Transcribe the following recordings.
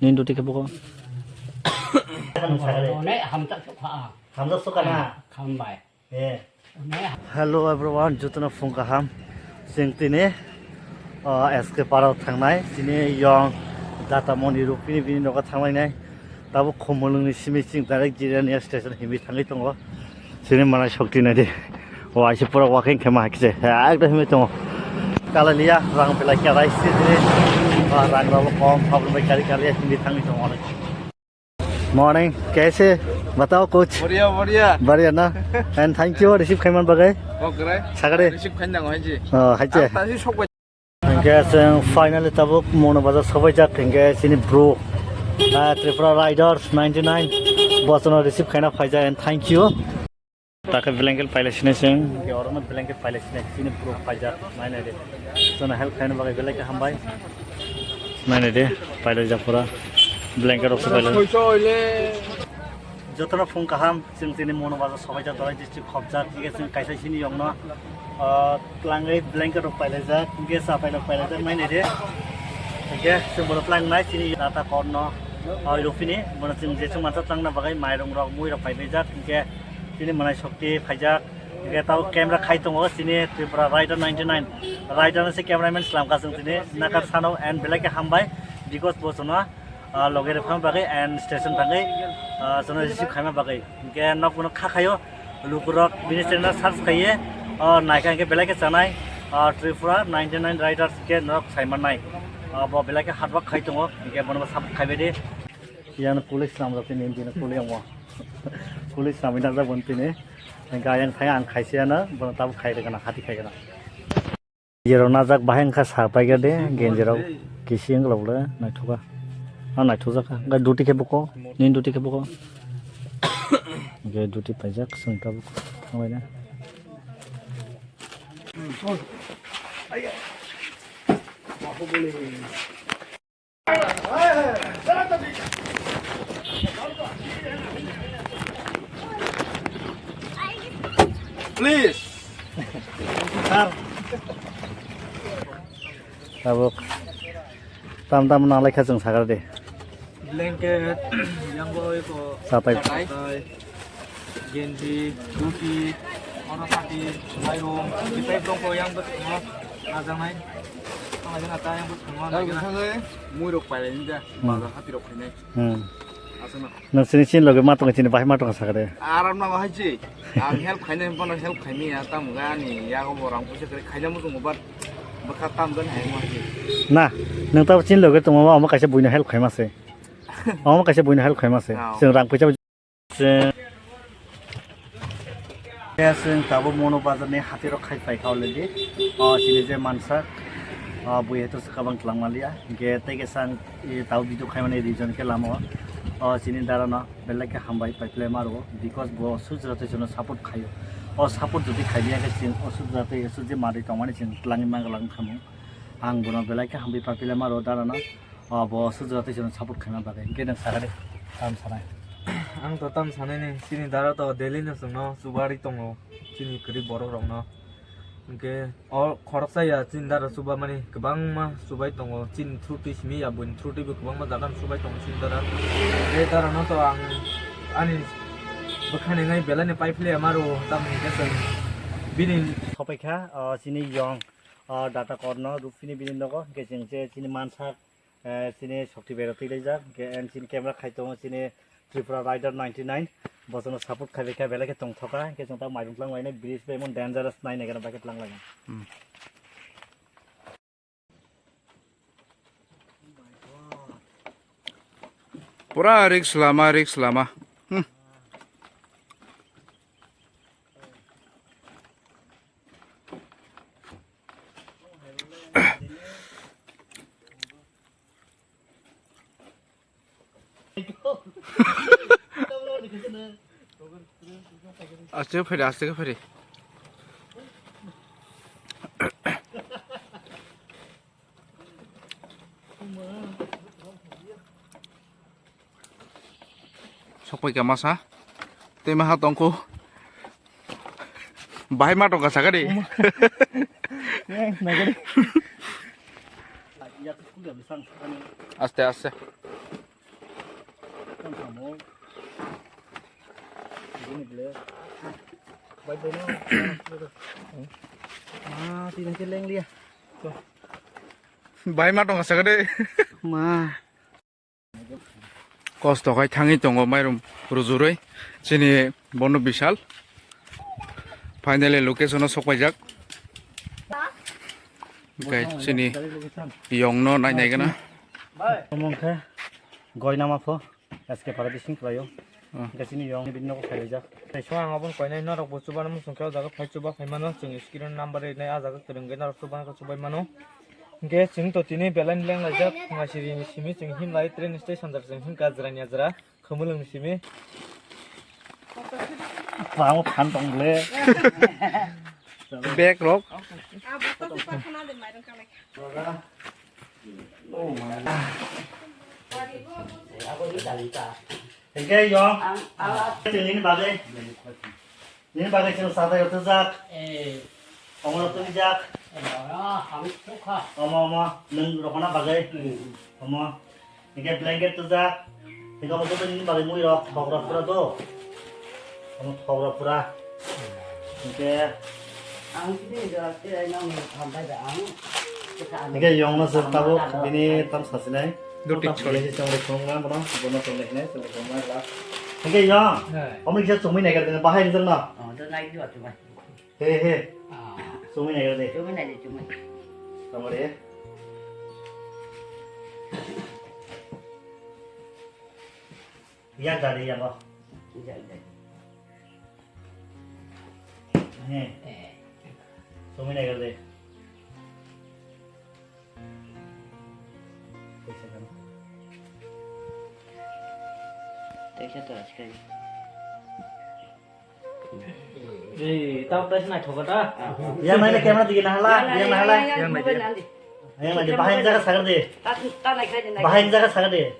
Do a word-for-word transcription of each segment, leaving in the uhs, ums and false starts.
Nini duty khe buko. Hamjak sukha. Hamjak sukha na? Hambai. Eh. Hello everyone, jotono phung kaham. Chwng tini, ah, S K Parao thangnai. Chini yong Data Moni Rupini bini nogo thanglainai. Tabuk Khumulwngni simi chwng direct Jirania station himwi thangwi tongo. Chini manai shokti naidi. O aise pura walking khe ma hakhe se. Ekdom himwi tongo. Kalaliya rang belai khe rai sini. Ah, rang rok kom habrum bai kali kali himwi thangwi tongo. Morning, kaise? Batao kuch. Badhiya, badhiya. Badhiya na? And thank you, receive khaiman bagai. Okay. Sagare. Receive khaina ngai ji. Oh, hache. Ang tasi sok bai. Hingke chwng finally tabuk Mono Bazar sobaijak, hingke chini bro, ah, Tripura Riders ninety nine, bosono receive khaina phaijak and thank you. Takhe blanket pailai sinai chwng, hingke orono blanket pailai sinai chini bro phaijak, nainai de. Chwngno help khaina bagwi belai khe hambai. Nainai de, pailai jak pura. Blanket rok se pailai. Jotono phung kaham. Chwng tini Mono Bazar sobaijak, Dhalai district khopjak, hingke chwng kaisa chini yongno, ah, tlangwi blanket rok pailaijak, hingke chapei rok pailaijak, nainai de. Hingke chwng bono tlangnai chini Data Korno, ah, Rupini, bono chwng je chwng mansa tlangna bagwi mairung rok, mui rok pailaijak, hingke chini manai shokti phaijak, hingke tabo camera khai tongo chini Tripura Rider ninety nine, Rider no se cameraman slamkha chwng tini, nakar sano and belai khe hambai, because bo chwngno ah, loge rok phang bagwi and station thangwi, ah, chwngno receive khaima bagwi. Hingke nok bono kha khaio, lukurok bini channel search khaiye, ah, naikha hingke belai khe chanai, ah, Tripura ninety nine Riders hingke norok saimannai. Ah, bo belai khe hard work khai tongo, hingke bono bo support khaibai di. Yang police namjak tini, bini police amo. Police namwi najak boni tini. Hingke ayang thaya ang khaisiyana, bono tabuk khai rwgana, hati khai gana. Genji rok najak bahai wngkha sa paikha de, genji rok kisi wngla bwle naithokha. Ah, naithokjak kha. Hwnkhe duty khe buko, nini duty khe buko. Hwnkhe duty paijak, chwng tabuk thanglaina. Please. Sir. Tabuk tam tam nanglai kha chwng sakar de. Blanket, yang bo eko. Satai. Satai. Genji, duty, oro sati, mairung, kitai dongko yang bwskango najaknai. Tongnaikhe nata yang bwskango naikhe na. Mui rok pailai nini da, hmm, bazar hati rok khainai. Hmm. Aswkno. Nwng chini chini loge ma tongo, chini bahai ma tongo sakha de. Aram nango hai chi. Ang help khainai bono help khaimaya, tamo ga ani yago bo rang puisa kwrwi khaina muchungo, but bwkha tam gani hai ma hai chi. Na, nwng tabo chini loge tongo, omo kaisa buino help khaima se. Omo kaisa buino help khaima se. Oh. Chwng rang puisa Chwng, chwng tabuk Mono Bazar ni hati rok khai paikha already. O chini je mansak, o bui hai to se kabang twlang maliya. Hingke tei kisa ang, e, tabuk video khaimani reason khe lama o. O chini dara no belai khe hambai paipilai ma rwo, because bo Sujra tei chwngno support khaio. O support jodi khaiya khe chwng o Sujra tei aswk je madai tongmani chwng twlangwi ma gwlak wngkha mung. Ang bono belai khe hambai paipilai ma rwo dara no. O bo Sujra tei chwngno support khaima bagwi. Hingke nwng sakha de, tam sanai. Ang to tam sanai ni, chini dara to daily no chwngno chuba ri tongo, chini kwrwi borok rokno. Hingke o khoroksa ya chini dara chuba mani kwbangma chubai tongo, chini through twi simi ya, buini through twi bo kwbangma jaga no chubai tongo chini dara. Tei dara no to ang ani bwkhani ngai belai ni paiphlaiya ma rwo, tamni hingke chwng bini sopai kha, o chini yong, o Data Korno Rupini bini nogo, hingke chwng je chini mansak, Eh, chini sokti bero twilaijak, hingke en chini camera khai tongo chini Tripura Rider ninety nine, bosono support khai kha belai khe tongthoka, hingke chwng ta mairung twlang lainai, bridge bai emon dangerous nai nai gana bai khe twlang lainai. Hmm. Pura risk lama, risk lama. Hmm. Aste khe phai de, aste khe phai de. Sokpai kha masa. Tei maha tongkho. Bahai ma tongkha sakha de. Yang, nagari. Aste aste. Bai ma tong sa de. Ma. Kosto khai thangwi tongo mairum rujurwi chini bono Bishal. Finally location o sokpaijak. Hwnkhe chini yong no nai nai gana. Omo hwnkhe goina ma pho S K para bising khlaio. Hwnkhe chini yong bini nogo phailaijak. Tei so ang aboni koinai norok bo chubanw muchung khe o jaga phai chuba phai mano. Chwng screen o number rinai, ah jaga kwrwngwi norok chubanw khe chubai mano. Hwnkhe chwng to tini belai ni lenglaijak, Phunaisiri ni simi chwng himlai train station jar chwng himkha jwraini jwra, Khumulwng ni simi. Tamo phan tong le. Bag rok. Hwnkhe yong. Ang, ang. Nini bagwi. Nini bagwi chwng sajak twijak. Eh. Omo rok twijak. Eh, ora, hamsukha. Omo, omo, nwng rokna bagwi. Hmm. Omo. Hwnkhe blanket twijak. Hwnkhe omo joto nini bagwi mui rok, thok rok pura do. Omo thok rok pura. Hwnkhe. Ang sini jora tei nang hambai da ang. Hwnkhe yongno se tabuk bini tam sasinai. Duty chori. Chwng rok thwngma bono, bono chwng rok hinai, chwng rok thwngma la. Hwnkhe yong. Hai. Omo kisa chumui nai kha, bahai rijak no. Oh, do nai di wa chumai. He, he. Ah. Chumui nai kha de. Chumui nai di, chumui. Tamo de. Yak dari yak o. Yak dari. He. Eh. Chumui nai kha de. Teisa to askai. Ei, tamo taisa naithok ta? Yang naina camera digi nahala, yang nahala. Yang naidi. Yang naidi, bahai jaga sagar de. Ta, ta naikhai de, naikhai. Bahai jaga sagar de.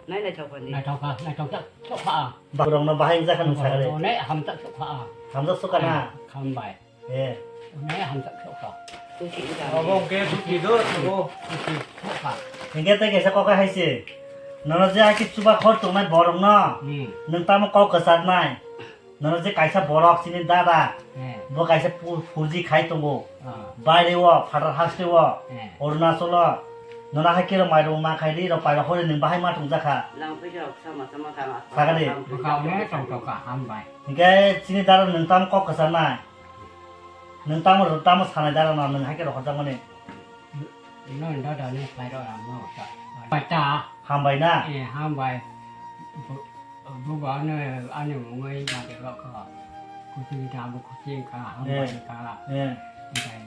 Nai naithok ni. Naithok kha, naithok ta, thok kha. Borok no bahai jaga nung sagar de. Ne hamta thok kha. Hamta thok kha na. Hambai. Eh. Ne hamjak sok kha. Obo hwnkhe duty do, obo duty sok kha. Hwnkhe tei kaisa kok hai se. Nono je aki chuba khor tongnai borok no. Hmm. Nwng tamo kok kwchar nai. Nono je kaisa borok chini dada. Eh. Bo kaisa pu-, fuji khai tongo. Ah. Baire o, phatar haste o, eh, Arunachal o. Nono hai khe rok mairung ma khai ri rok pairok hori nwng bahai ma tongjakha. Nang puisa rok sama sama kama. Sagani. Bwkha ne tong tong kha, hambai. Hwnkhe chini dada nwng tamo kok kwchar nai. Nwng tamo, tamo sanai dara no, nwng hai khe rohorjakmani? Nwng dada ni khlai rw ang no ta. Bai ta. Hambai na? Eh, hambai. Bu-, bubo ano ani mungwi mate rok kho. Kuching ta, bo kuching kha, hambai kha. Eh. Bai.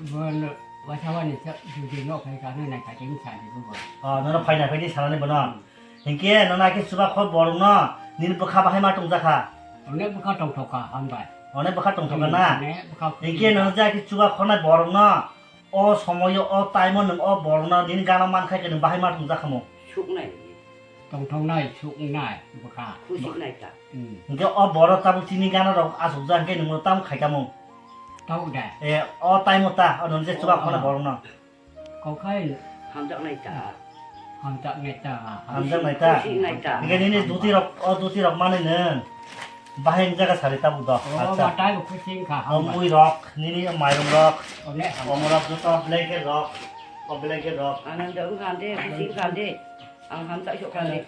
Bo no, waisa wani sa, judi no khai kha, no nai kha, tini sa di bubo. Ah, nono phaina phaidi sanani bono. Hmm. Hwnkhe nono akhe chuba khor borok no nini bwkha bahai ma tongjakha. Onek bwkha tongthok kha, hambai. Onek bwkha tongthok kha na? Onek bwkha. Hwnkhe nono je akhe chuba khornai borok no o somoyo, o time o nwng o borok no nini gana man khai khe nwng bahai ma tongjakha mo? Suknai. Tongthoknai, suknai bwkha. Khusinai ta. Hmm. Hwnkhe o borok tabuk chini gana rok achukjak hwnkhe nwng tamo khai kha mo? Tabuk de. Eh, o time o ta, o nono je chuba khornai borok no. Kokhai. Hamjaknai ta. Hamjaknai ta. Hamjaknai ta. Hamjaknai ta. Hingke nini duti rok, o duti rok manwi nw. Bahai wng jaga sari tabuk do. O, acha. Batai bo khusing kha, o hambai. Mui rok, nini mairung rok. Onek ham. Omo rok joto blanket rok. O blanket rok. Anang dong khande, khusing khande. Ang hamjak sok khande.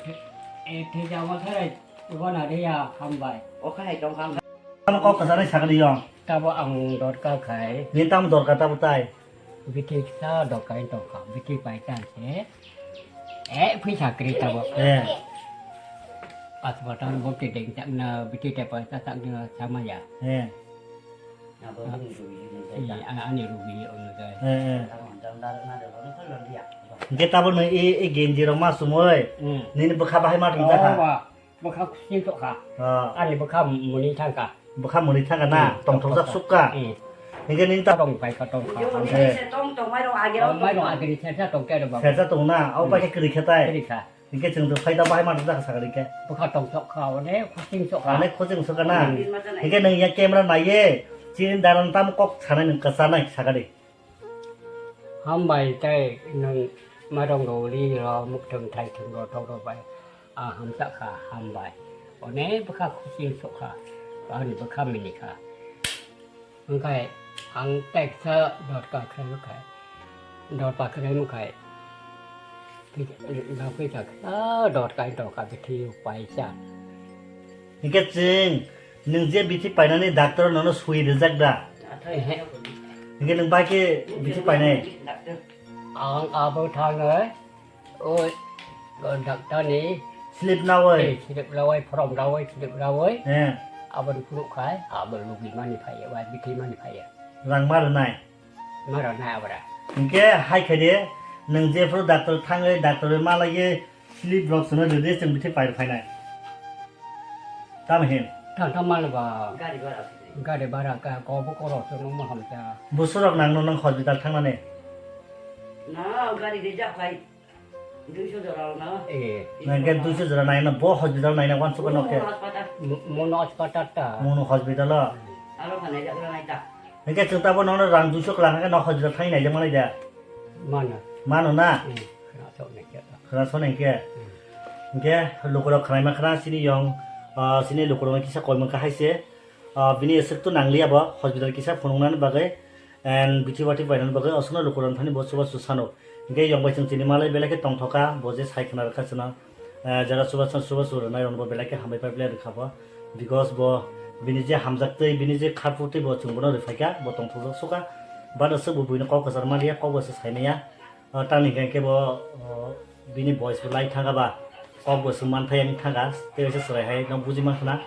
E, thejama khe, ibo na de ya, hambai. O khai tong khang. Tamo kok kwchar nai sakni yong. Tabo ang dorkar khai. Ni tamo dorkar tabo tai. Bithi kisa dokai tongkha, bithi pai tang se. Eh, phaisa kwrwi tabuk. Eh. Aswk bwtang bwtwi deng chakna, bithi tei paisa chakna samaya. Eh. Abo ni rugi ni. Iya, ani rugi ni ono dai. Eh, eh. Hingke tabuk no i, i genji rok ma sumui. Hmm. Nini bwkha bahai ma tongjakha. Oh, ba. Bwkha kusing sok kha. Ah. Ani bwkha muni thang kha. Bwkha muni thang kha na? Hmm. Tongthokjak suk kha. Hmm. Hingke nini ta tong pai kha, tong kha. Eh. Tong, tong, mairung age rok tong kha. Mairung age ni sersa tong kha. Sersa tong na? Abo bai khe kwrwi khe tai? Kwrwi kha. Hingke chwng to phai ta bahai ma tong jak sakha hingke. Bwkha tong sok kha, onek khosing sok kha. Onek khosing sok kha na? Hmm. Hingke nwng ya camera naiye, chini daran tamo kok sanai nwng kwchanai sakha di. Hambai tei nwng mairong roli rw mukthung thaithung rw thok rw bai. A hamsa kha, hambai. Onek bwkha khusi wng sok kha. Ani bwkha mini kha. Hwnkhe ang tei kisa dotka khlai bwkhai. Dotka khlai bwkhai. Kisa, kisa, ah, dotka, dotka bithi paisa. Hwnkhe chwng, nwng je bithi painani doctor nono sui rijak da? Ehe. Hwnkhe nwng bai khe bithi painai? Ang abo thangnai. Oi, o doctor ni slip nawi. Eh, slip nawi, form nawi, slip nawi. Eh. Aboni phunuk khai, abo lugi mani phaiya, bai bithi mani phaiya. Rang ma rwnai? Ma rwnai abra. Hwnkhe hai khai de, nwng jephru doctor thangwi, doctor bai ma lagwi slip rok swnwi rwdi, chwng bithi pai rw phainai. Tamo hin? Thang thang mal ba. Gari bara. Gari bara ka, ko bo koro chwng mo hamsa. Busurok nangno nang hospital thangnani? Na, gari de jak khai. Duiso jora na. Eh. Nang ke duiso jora naina, bo hospital naina wan suka noke. Mono hospital. Mo-, mono hospital ta. Mono hospital o. Aro phanai jak nai ta. Hingke chwng tabo nono rang duiso kwlangkha khe no hospital thangwi naijak manai da? Mano. Mano na? Hmm, khwnathok nai khe. Khwnathok nai khe? Hmm. Hingke lukurok khwnaima khwna chini yong, ah, chini lukurokno kisa koimwng kha hai se. Ah, bini aswk to nangliya bo hospital kisa phunuknani bagwi and bithi bathi painani bagwi aswkno lukurok thani bo chubachu sano. Hingke yong bai chwng chini malai belai khe tongthoka, bo je sai khwna rwkha chwngno. Eh, jara chubachu, chubachu rwnai rokno bo belai khe hambai pai belai rwkha bo. Because bo bini je hamjak twi, bini je kharpuk twi bo chwng bono rwphaikha, bo tongthokjak sukha. But aswk bo buino kok kwchar maliya, kok bo se saimaya. Ah, tamni hwnkhe bo, oh, bini voice bo lai thangkha ba, kok bo se manthai ani thangkha, tei se chwrai hai no buji mankhana.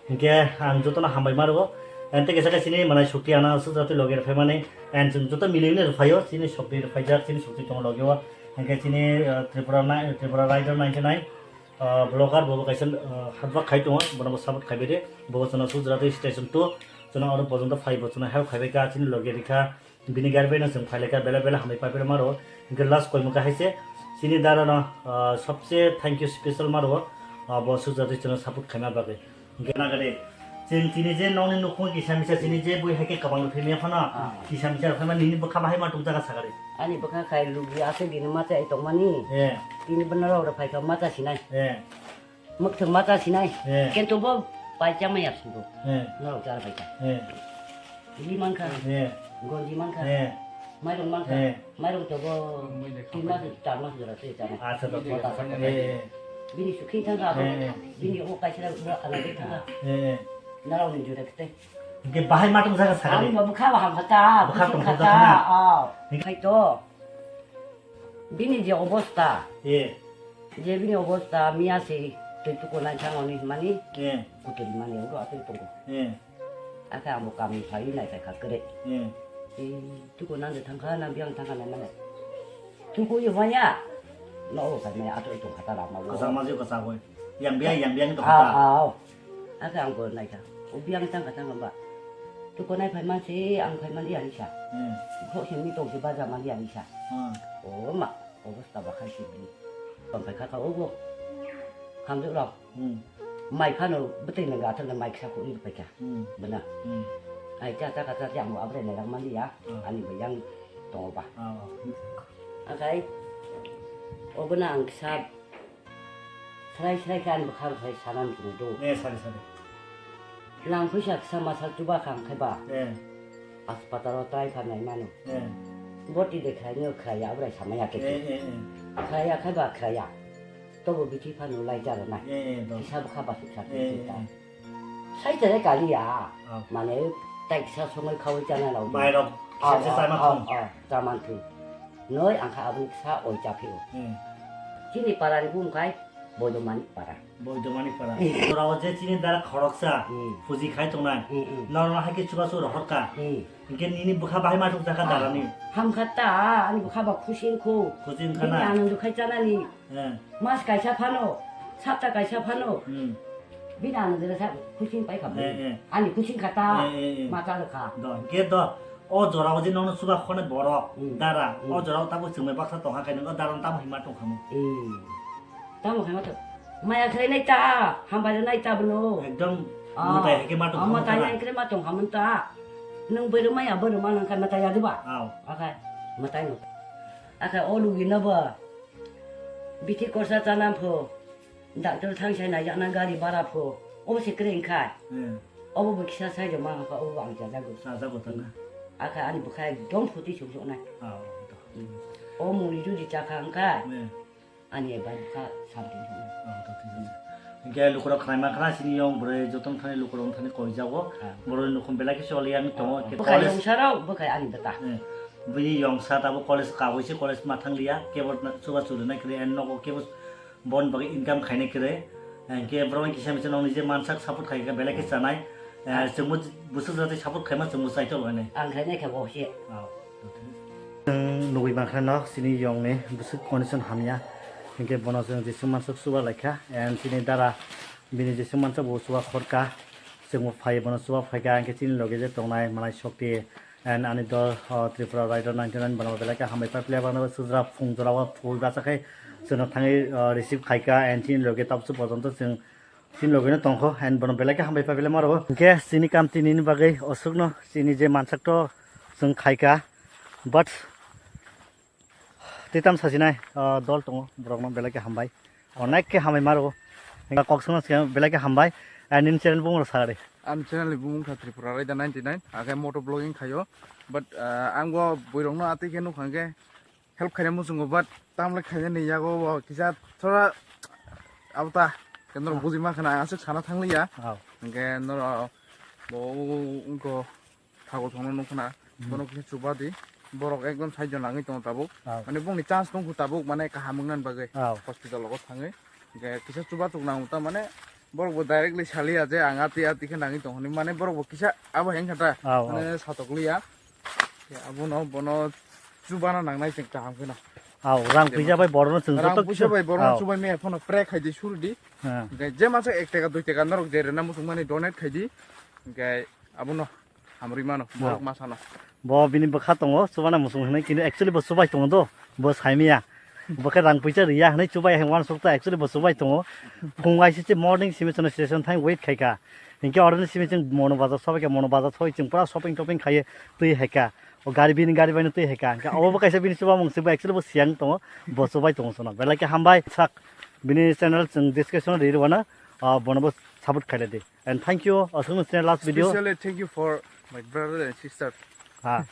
Hingke ang jotono hambai ma rwo. And tei kisa khe chini manai sukti ano aswk jatwi logi rwphaimani. And chwng joto milwino rwphaio, chini sukti rwphaijak, chini sukti tongo logio. Hingke chini, ah, Tripura nai-, Tripura Raijo nai khe nai, ah, vlogger bo bo kaisa, ah, hard work khai tongo, bono bo support khai bai di. Bo chwngno aswk jatwi stay tuned to, chwngno oro porjonto phai bo chwngno help khai bai kha, chini logi rikha. Bini gari bai no chwng phai lai kha, belai belai hambai pai pai ma rwo. Hingke last koimwng kha hai se, chini dara no, ah, sabse thank you special ma rwo. Ah, bo aswk jatwi chwngno support khaima bagwi. Hingke nagade, chwng chini je nokni nukhung kisa misa chini je bui hai khe kwbang rw phai maya phano, ah, kisa misa rw phai ma nini bwkha bahai ma tong jaga sakari. Ani bwkha khai lugi aswk dini ma chai tongmani. Eh. Tini bwna rok rw phai kha ma cha sinai. Eh. Mwkhwtwng ma cha sinai. Eh. Kintu bo pai cha maya singo. Eh. Norok cha rw phai kha. Eh. Ri mankha, eh, gonji mankha, eh, mairung mankha, eh, mairung togo tin mas, char mas jora se chana. Acha, to, to, to, eh, eh. Bini sukhi thangkha, eh, eh, bini o kaisa bura kana de thangkha. Eh, eh. Narao ni jora kete. Hingke bahai matung jaga sakali. Ang bo bwkha baham kata, bwkha bwkha tong kata, kata na. Oh. Hingke khai to. Bini je obosta. Eh. Je bini obosta miya se twi tuku nai thang oni mani. Eh. Kuturi mani uro atwi tongo. Eh. Ake amo kami phai nai phai kha kre. Eh. Eh, tuku nande thang kha na biyang thang kha nai mane. Tuku yo maya. No o khai maya atwi tong kha ta lama o. Kasa ma je kasa koi. Yang biyang, yang biyang tong kha ta. Ah, ah. Ake ang bo naikha. O biyang tangkha tangkha ba. Tuko nai phai mansi, ang phai mani ani sa. Hmm. Kho simi tong si baja mani ani sa. Hmm. O ma, obosta ba khai si bini. Tong phai kha kha obo. Hamjwk rok. Hmm. Mai phano bwtwi nang ga thang mai kisa kho ni phai kha. Hmm. Bana. Hmm. Ai cha cha ka cha cha mo abre nai rang mani ya. Hmm. Ani bayang tong ba. Oh. Akai. Obo na ang kisa Srai srai khe ani bwkha rok hai sanani chwng do. Eh, sari, sari. Nang phaisa kisa masa chuba kha ang khai ba. Eh. Aspatal o try kha nai mano. Eh. Boti de khlai no khlai ya, abrai samaya khe. Eh, eh, eh. Khlai ya khai ba khlai ya. Tobo bithi phano lai jaro nai. Eh, eh, do. Kisa bwkha basuk sa eh, eh, ta. Eh. Sai tere kali ya. Oh. Mane tai kisa songoi khaui chana rok. Mai rok, oh, kisa kisa oh, chama oh, thung. Oh, chaman thung. Noi ang kha aboni kisa oi cha phio. Hmm. Chini para ni bum khai Boidomani para. Boidomani para. Hmm. Ora o je chini dara khoroksa, hmm, phuji khai tongnai. Hmm, hmm. Norok hai khe chubachu rohor kha. Hmm. Hingke nini bwkha bahai ma thuk jakha dara ni. Ah, ham kha ta, ani bwkha ba khusi wngkhu. Khusi wngkha na? Bini anando khai chanani. Eh. Mas kaisa phano, sapta kaisa phano. Hmm. Bini anando sa khusi wng pai kha. Eh, eh. Ani khusi wngkha ta, eh, eh, eh, ma cha kha. Do, hingke do, o jora o je nono chuba khone borok, hmm, dara, hmm, o jora o tabuk chwngmai baksa tongkha khe nang o dara no tamo hinma tongkha mo. Hmm. Tamo hinma to. Maya khlai nai ta, hambai nai ta bono. Ekdom ah, mwtai hai khe ma tongkha mo mwtai ta. Hai khe ma tongkha mo ta. Nwng bwrwi maya bwrwi ma nang kha mwtai ya diba? Aw. Akai mwtai no. Akhe o lugi no bo bithi korsa chana pho, doctor thang sai naijakna gari bara pho, obo se kwrwi wngkha. Hmm. Obo bo kisa sai joma hapha, obo ang chajago. Chajago ta na? Akhe ani bwkha ekdom phuti suk suk nai. Ah, to. Hmm. O muni judi chakha wngkha, hmm, ani eba bwkha samti thangna. Ah, to thik ache. Hingke lukurok khlaima khna sini yong bwrwi jotono thani lukurok thani koijago. Ah. Borok ni nukhung belai khe choli yang tongo. Ah, ah. Bwkha yong sarok, bwkha ani bwta. Hmm. Bini yongsa tabuk college kawi se, college ma thang liya, kebo chuba chuli nai kwrwi, and nogo kebo bon bagwi income khainai kwrwi. Hingke borok ni kisa misa nokni je mansak support khai kha belai khe chanai. Eh, chwngbo bwswk jati support khaima chwngbo chaitok hinwi. Ang khainai kha bo se. Oh. Chwng nugwi mankha no chini yong ni bwswk condition hamya. Hingke bono chwng jeswk mansak chuba laikha, and chini dara bini jeswk mansak bo chuba khorka. Chwngbo phai bono chuba phaikha, hingke chini loge je tongnai manai sokti. And ani dol, o, Tripura Rider ninety nine bono belai khe hambai paipli, abono sujra phung jora o phul bachakhe chwngno thangwi, o, receive khaikha, and chini loge tabuk pojonto chwng chini loge no tongkho, and bono belai khe hambai paipli maro. Hingke chini kam tini ni bagwi osukno chini je mansak to chwng khaikha, but Tei tam sajinai, ah, dol tongo, borokno belai khe hambai. Onek khe hambai maro. Hingkha kok songno swkang belai khe hambai. Ah, nini channel bumung rok sa de. Ani channel ni bumung kha Tripura Rider ninety nine, akhe moto vlogging khaio. But, ah, ang bo bwrwirokno atwi khe nukha hwnkhe help khaina muchungo, but tamle khaina ni yago bo kisa thora abota kendro buji ma khana aswk sana thangliya. Oh. Hingkhe norok bo wngkho Thago thongno nukho na, hmm, bono kisa chuba di. Borok ekdom side o nangwi tongo tabuk. Ah. Mane bongni chance tongkhu tabuk, mane kaham wngna bagwi. Ah. Hospital rogo thangwi. Hingke kisa chuba tuk nango ta, mane borok bo directly saliya je ang ati ati khe nangwi tong hinwi. Mane borok bo kisa abo hengkha ta. Ah, ah. Mane satokliya. Abono bono chubana nangnai chwng kaham kheno. Ah, rang puisa bai borokno chwng rang joto puisa bai borokno ah, chubai maya phano pray khaidi surdi. Ah. Hingke je masa ek taka dui taka norok je rena muchung mani donate khaidi. Hingke abono hamrwi mano, ah, borok masano. Bo bini bwkha tongo, chubana muchung hinwi, kintu actually bo chubai tongo do, bo saimaya. Bo khe rang puisa riya hinwi chubai hai uansuk ta, actually bo chubai tongo. Phung aisi se morning simi chwng station thang wait khaikha. Hinkhe oroni simi chwng Mono Bazar sobaikha, Mono Bazar soi chwng pura shopping topping khaiye twi haikha. O gari bini gari baino twi haikha. Hinkhe obo bo kaisa bini chubamung se bo actually bo siyang tongo, bo chubai tongo sono. Belai khe hambai sak bini channel chwng description ri rwano, ah, bono bo support khailai di. And thank you, aswkno chini last video. Specially thank you for my brother and sister. Ah.